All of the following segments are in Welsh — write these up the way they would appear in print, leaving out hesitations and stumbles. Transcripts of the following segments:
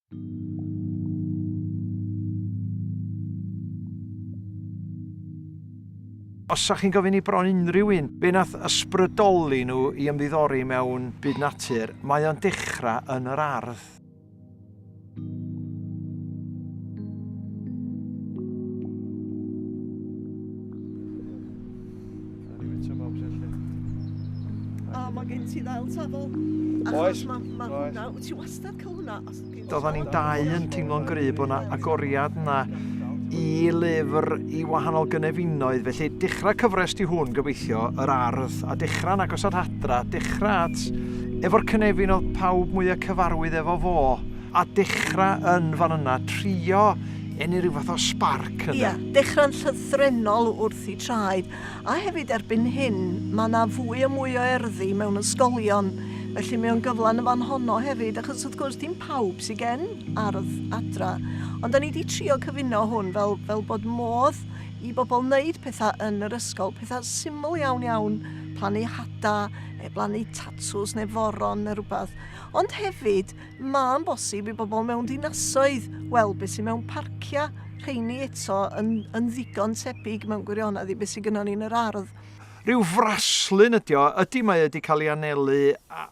Os 'sa chi'n gofyn i bron unrhyw un be nath ysbrydoli nhw i ymddiddori mewn byd natur, mae o'n dechrau yn yr ardd. O, mae gen ti ddail tafol. Achos mae ma hwnna, wyt ti wastad cael hwnna. Doeddan ni'n dau yn teimlo'n gryf bod 'na agoriad 'na i lyfr i wahanol gynefinoedd, felly dechrau cyfres di hwn gobeithio, yr ardd, a dechrau'n agos at adra, dechrau at efo'r cynefin oedd pawb mwyaf cyfarwydd efo fo, a dechrau yn fan yna, trio ennyn rhyw fath o sbarc ynde. Ia, dechrau'n llythrennol wrth i traed, a hefyd erbyn hyn mae 'na fwy a mwy o erddi mewn ysgolion, felly mae o'n gyfle yn y fan honno hefyd, achos wrth gwrs dim pawb sydd gen ardd adra, ond da ni 'di trio cyfuno hwn fel, fel bod modd i bobl wneud pethau yn yr ysgol, pethau syml iawn iawn, plannu hada, neu blannu tatws neu foron neu rhywbeth, ond hefyd Mae'n bosib i bobl mewn dinasoedd weld beth sydd mewn parciau, rheini eto yn, yn ddigon tebyg mewn gwirionedd i beth sydd gynnon ni yn yr ardd. Rhyw fraslun ydi o, ydy mae o wedi cael ei anelu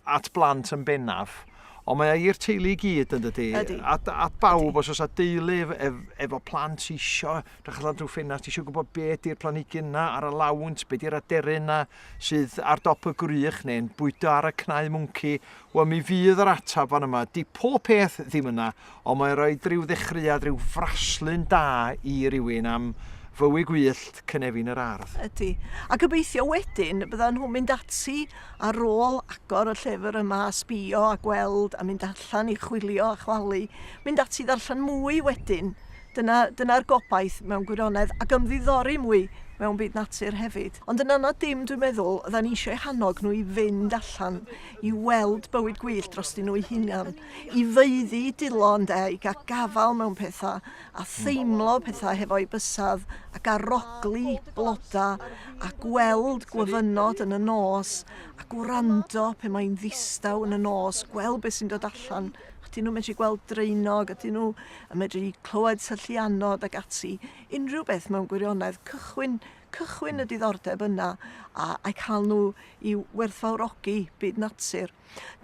at blant yn bennaf, ond mae o i'r teulu i gyd yn dydy? Ydy. At, at bawb, os oes 'na deulu ef, ef, efo plant isio edrych allan drwy ffenast, isio gwybod be ydy'r planhigyn yna ar y lawnt, be ydy'r aderyn yna sydd ar dop y gwrych neu'n bwydo ar y cnau mwnci, Wel, mi fydd yr ateb fan yma. Di pob peth ddim yna, ond mae'n rhoi rhyw ddechreuad, rhyw fraslun da i rywun am fywyd gwyllt cynefin yr ardd. Ydy. A gobeithio wedyn byddan nhw'n mynd ati ar ôl agor y llyfr yma a sbio a gweld a mynd allan i chwilio a chwalu, mynd ati i ddarllen mwy wedyn. Dyna, dyna'r gobaith mewn gwirionedd, ac ymddiddori mwy mewn byd natur hefyd. Ond yn anad dim, dwi'n meddwl, oeddan ni eisiau eu hannog nhw i fynd allan i weld bywyd gwyllt drostyn nhw'u hunan, i faeddu dulo ynde, i gael gafael mewn pethau, a theimlo pethau hefo'u bysedd, ac arogli blodau, a gweld gwyfynod yn y nos, a gwrando pe mae'n ddistaw yn y nos, gweld beth sy'n dod allan. Ydyn nhw'n medru gweld draenog, ydyn nhw yn medru clywed syllianod ac ati, unrhyw beth mewn gwirionedd, cychwyn, cychwyn y diddordeb yna a, a cael nhw i werthfawrogi byd natur.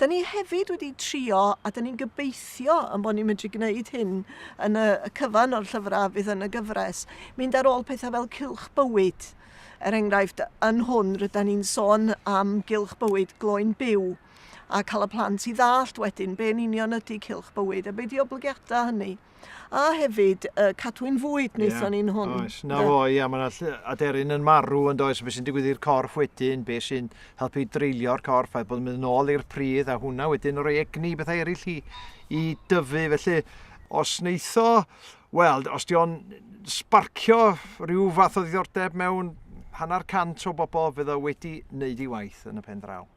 Da ni hefyd wedi trio, a da ni'n gobeithio yn bod ni'n medru gwneud hyn yn y, y cyfan o'r llyfrau fydd yn y gyfres, mynd ar ôl pethau fel cylch bywyd. Er enghraifft, yn hwn rydyn ni'n sôn am gylch bywyd gloyn byw a cael y plant i ddallt wedyn be yn union ydy cylch bywyd a be di oblygiadau hynny. A hefyd, uh, cadwyn fwyd wnaethon yeah, ni'n hwn. Oes, na fo, ia, mae yna aderyn yn marw yn does, beth sy'n digwydd i'r corff wedyn, beth sy'n helpu dreulio'r corff, a bod yn mynd yn ôl i'r pridd, a hwnna wedyn yn rhoi egni i bethau eraill i, i dyfu. Felly, os wneitho, wel, os di o'n sbarcio rhyw fath o ddiddordeb mewn hanner cant o bobl, fydd o wedi wneud ei waith yn y pen draw.